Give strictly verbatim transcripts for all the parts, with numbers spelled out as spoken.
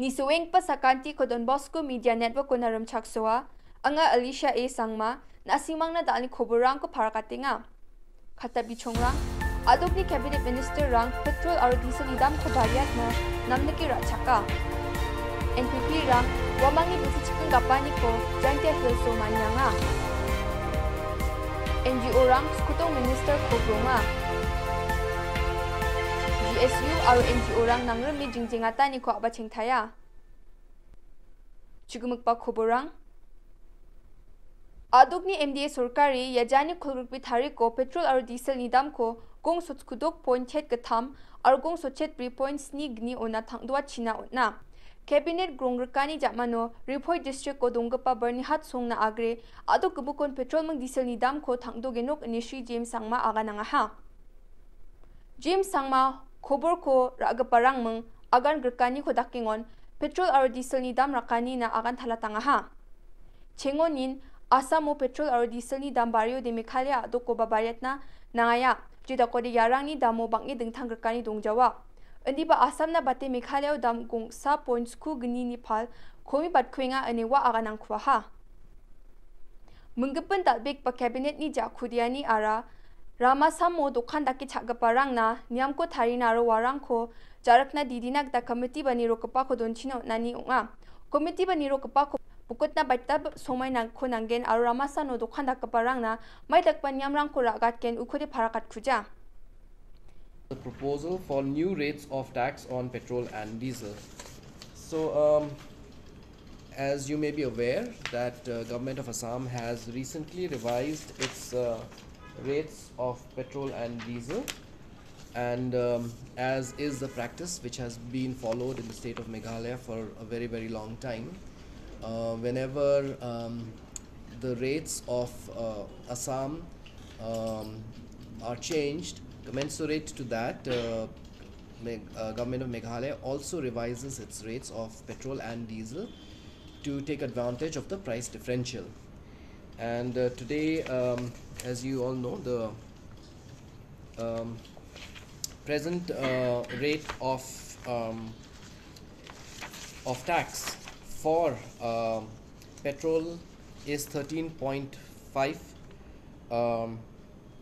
Nisuenggipa sakantiko Don Bosco Media Network-ona rimchaksoa, anga Alicia A Sangma, na·simangna da·alni koborrangko parakatenga. Kata bichongrang, a·dokni cabinet ministerrang petrol aro dieselni damko bariatna namnike ra·chaka. N P P-rang uamangni bilsi chikenggapaniko Jaintia Hills-o manianga. N G O-rang skotong ministerko gronga. G S U aro N G O-rang nangrime jingjengataniko a·bachengtaia. Chigimikba koborrang. A·dokni M D A sorkari yajani kolgrikbi tariko petrol aro dieselni damko gong sotkudok point chet gittam aro gong sotchet bri point sni gni ona tangdoachina on·a. Cabinet grongrikani ja·mano Ri Bhoi district-o donggipa Byrnihat songna agre a·dok gimikon petrol ming dieselni damko tangdogenok ine Shri James Sangma aganangaha. James Sangma koborko ra·giparangming agan grikaniko dakengon petrol aro dieselni dam rakanina agan talatangaha. Chengonin Assamo petrol aro dieselni dam bariode Meghalaya a·dokkoba bariatna nangaia, jedakode iarangni damo bang·e dingtang grikani dongjawa. Indiba Assamna bate Meghalayao dam gongsa point sku gnini pal komi batkuenga ine ua aganangkuaha. Minggipin dal·begipa cabinet-ni ja·kudiani ara rama samo dokan dake cha·giparangna niamko tarina aro uarangko ja·rikna didina gita komitiba nirokgipako donchina on·ani ong·a. Komitiba nirokgipako bokitna baita somai nangko nanggen aro ramasano dokan dakgiparangna mai dakgipa niamrangko ra·gatgen ukode parakatkuja. The proposal for new rates of tax on petrol and diesel. So, um, as you may be aware that, uh, Government of Assam has recently revised its, uh, rates of petrol and diesel, and, um, as is the practice which has been followed in the state of Meghalaya for a very, very long time, uh, whenever, um, the rates of, uh, Assam, um, are changed, commensurate to that, uh, Meg-, uh, Government of Meghalaya also revises its rates of petrol and diesel to take advantage of the price differential. And, uh, today, um, as you all know, the, um, present, uh, rate of, um, of tax for, um, petrol is thirteen point five, um,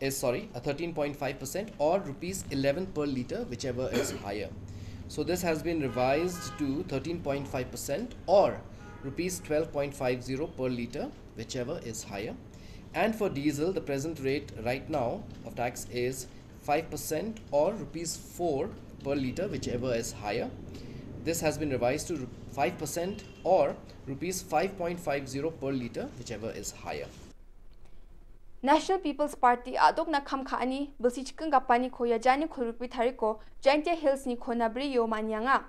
is, sorry, a thirteen point five percent or rupees eleven per litre, whichever is higher. So this has been revised to thirteen point five percent or rupees twelve point five zero per litre, whichever is higher. And for diesel, the present rate right now of tax is five percent or rupees four per litre, whichever is higher. This has been revised to five percent or rupees five point five zero per litre, whichever is higher. National People's Party a·dokna kam ka·ani bilsi chikenggapaniko yajani kolgrikbi tariko Jaintia Hills-ni kona brio manianga.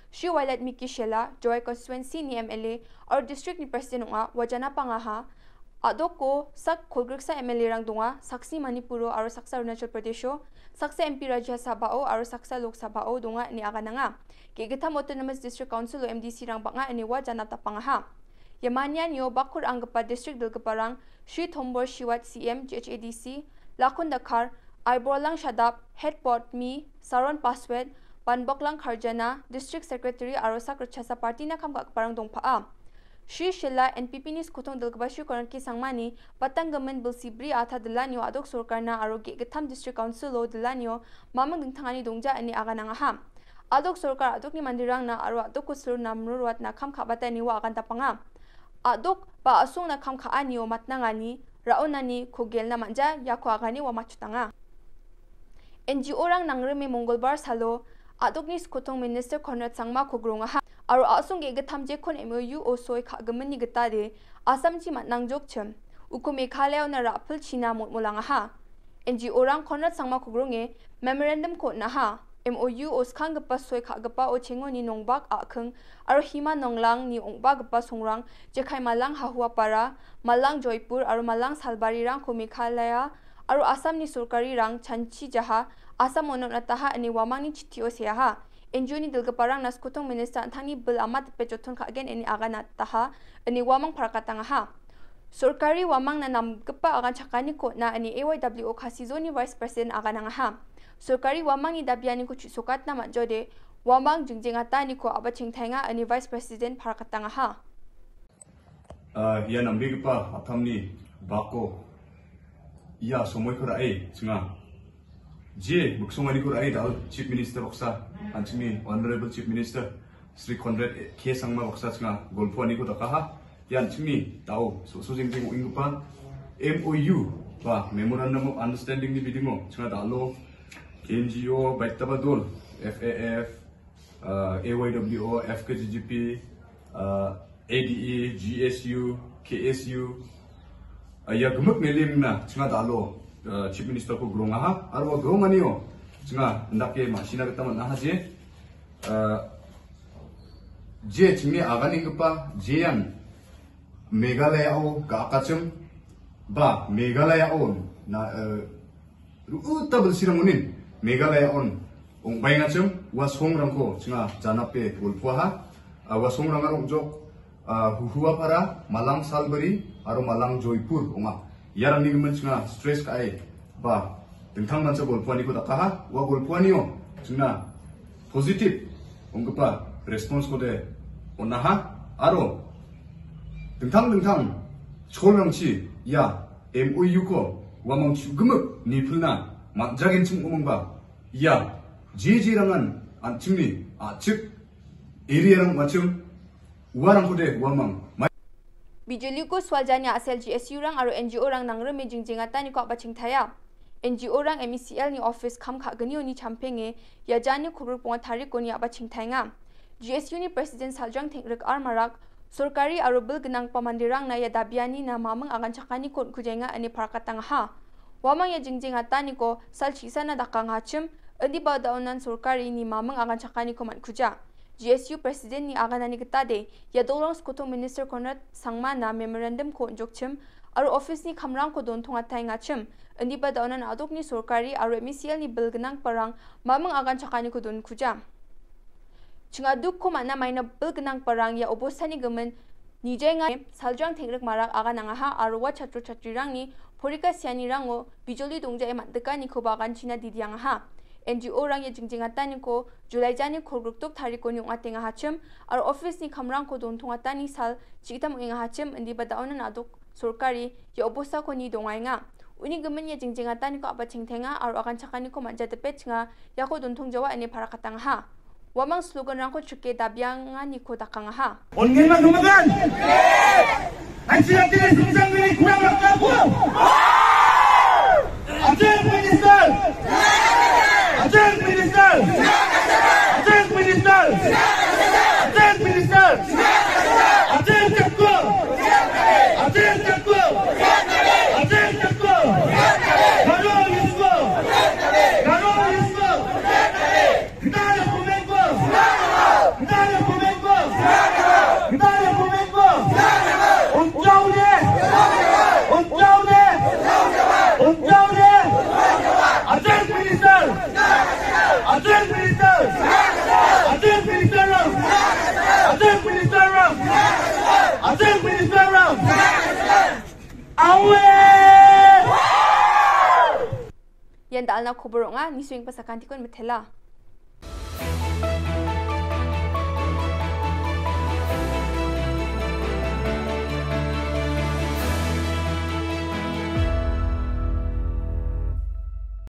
Shri Wailadmiki Shylla, Jowai constituency-ni M L A aro district-ni president ong·a, ua janapangaha. A·doko sak kolgriksa M L A-rang donga, saksa Manipuro aro saksa Arunachal Pradesho, saksa M P Rajya Sabhao aro saksa Lok Sabhao donga ine agananga. Ge·gittam Autonomous District Council-o M D C-rang bang·a ine ua janatapangaha. Ia manianio bako ra·anggipa district dilgiparang Shri Tombor Shiwat C E M G H A D C, Lakhon Dkhar, Aiborlang Shadap, Head Podmi, Saron Paswet, Banboklang Kharjana, District Secretary aro sak ritchasa party-na kam ka·giparang dongpa·a. Shri Shylla N P P-ni skotong dilgipa Shri Konrad K Sangmani batanggimin bilsi bri ata dilanio a·dok sorkarna aro ge·gittam District Council-o dilanio maming dingtangani dongja ine aganangaha. A·dok sorkar a·dokni manderangna aro a·dokko silona mroruatna kam ka·bata ine ua agantapanga. A·dok ba a·songna kam ka·anio matnangani, ra·onani, kogelna man·ja, iako agane ua matchotanga. N G O-rang nangrime Mongolbar salo a·dokni skotong minister Konrad Sangmako grongaha aro a·song ge·gittam jekon M O U-o soi ka·giminni gitade Assamchi man·nangjokchim. Uko Meghalaya-ona ra·pilchina motmolangaha. N G O-rang Konrad Sangmako gronge memorandum-ko on·aha. M O U-o skanggipa soi ka·gipao Chengoni nongbak a·king aro Hima Nonglangni ong·bagipa songrang jekai Malang Hahuapara, Malang Joypur aro Malang Salbarirangko Meghalaya aro Assamni sorkarirang chanchijaha Assam-ona on·ataha ine uamangni chitio seaha. N G O-ni dilgiparangna skotong minister an·tangni bil amat dake joton ka·gen ine aganataha ine uamang parakatangaha. Sorkari uamangna namgipa agan chakaniko on·a ine A Y W O Khasi Zone-ni Vice President aganangaha. Sorkari uamangni dabianiko chu·sokatna man·jode, uamang jingjengataniko a·bachengtaenga ine Vice President parakatangaha. Ah, ia nambegipa aptamni bako ia somoiko ra·e chinga je miksonganiko ra·e dal Chief Minister baksa, an·chingni Honorable Chief Minister Shri Conrad K Sangma baksa chinga golpoaniko dakaha. Ia an·chingni dao so·so jengjeng ong·enggipa M O U ba Memorandum of Understanding-ni bidingo chinga dalo N G O baitaba dol, F A F, ah, A Y W O, F K G G P, ah, A D E, G S U, K S U, ah, ia gimik melimna chinga dalo, ah, Chief Minister-ko grongaha, aro ua gronganio chinga indake ma·sina gita man·aha je, ah, je chingni aganenggipa jean Meghalaya-o ga·akachim ba Meghalaya-o na, ah, Ru·uta bilsirangoni Meghalaya-on ong·baengachim ua songrangko chinga janape golpoaha. Ah, ua songrangara ong·jok, ah, Huhuapara, Malang Salbari aro Malang Joypur ong·a. Iarangni gimin chinga stress ka·e ba dingtangmancha golpoaniko dakaha. Ua golpoanio chingna positive ong·gipa response-kode on·aha aro dingtang dingtang cholrangchi ia M O U-ko uamang chu·gimik nipilna man·jagenchim ong·ongba, ia jejerangan an·chingni a·chik area-rang ong·achim, uarangkode uamang mai- Bijoliko sualjani a·sel G S U-rang aro N G O-rang nangrime jingjengataniko a·bachengtaia. N G O-rang M E C L-ni office kam ka·gnioni champenge ia jani kolgrikbonga tarikoni a·bachengtaenga. G S U-ni President Saljang Tengrik R Marak, sorkari aro bil gnanggipa manderangna ia dabianina maming aganchakaniko on·kujaenga ine parakatangaha. Uamang ia jingjengataniko sal chisana dakangachim, indiba da·onan sorkarini maming aganchakaniko man·kuja. G S U President-ni aganani gitade, ia dolong skotong Minister Conrad Sangmana memorandum-ko on·jokchim, aro office-ni kamrangko dontongataengachim, indiba da·onan a·dokni sorkari aro M E C L-ni bil gnanggiparang maming aganchakaniko donkuja. Chinga dukko man·a maina bil gnanggiparang ia obostani gimin nijaenga Saljang Tengrik Marak aganangaha aro ua chatro chatrirangni porika sianirango bijoli dongjae man·dikanikoba aganchina didiangaha. N G O-rang ia jingjengataniko July jani kolgrikdok tarikoni ong·atengahachim aro office-ni kamrangko dontongatani sal chigittam ong·engahachim indiba da·onan a·dok sorkari ia obostako nie dongaenga. Uni gimin ia jingjengataniko a·bachengtaenga aro aganchakaniko man·jadipe chinga iako dontongjawa ine parakatangaha. Uamang slogan-rangko chike dabianganiko dakangaha. Ongenman humagan! Ansi atire sumsang bini kurang rakna po! Ajeng Minister! Ajeng Minister! Ajeng Minister! Ajeng Minister! Ajeng Chatko! Ajeng Chatko! Ajeng Chatko! Garo Hills-ko! Garo Hills-ko! Gitale Pumenko! Gitale Pumenko! Gitale Pumenko! Unjaude! Unjaude! Unjaude! Ajeng Minister! Ajeng Minister! Ajeng Minister Ram! Ajeng Minister Ram! Ajeng Minister Ram! Awe! Ian da·alna kobor ong·a, nisoenggipa sakantikon mitela.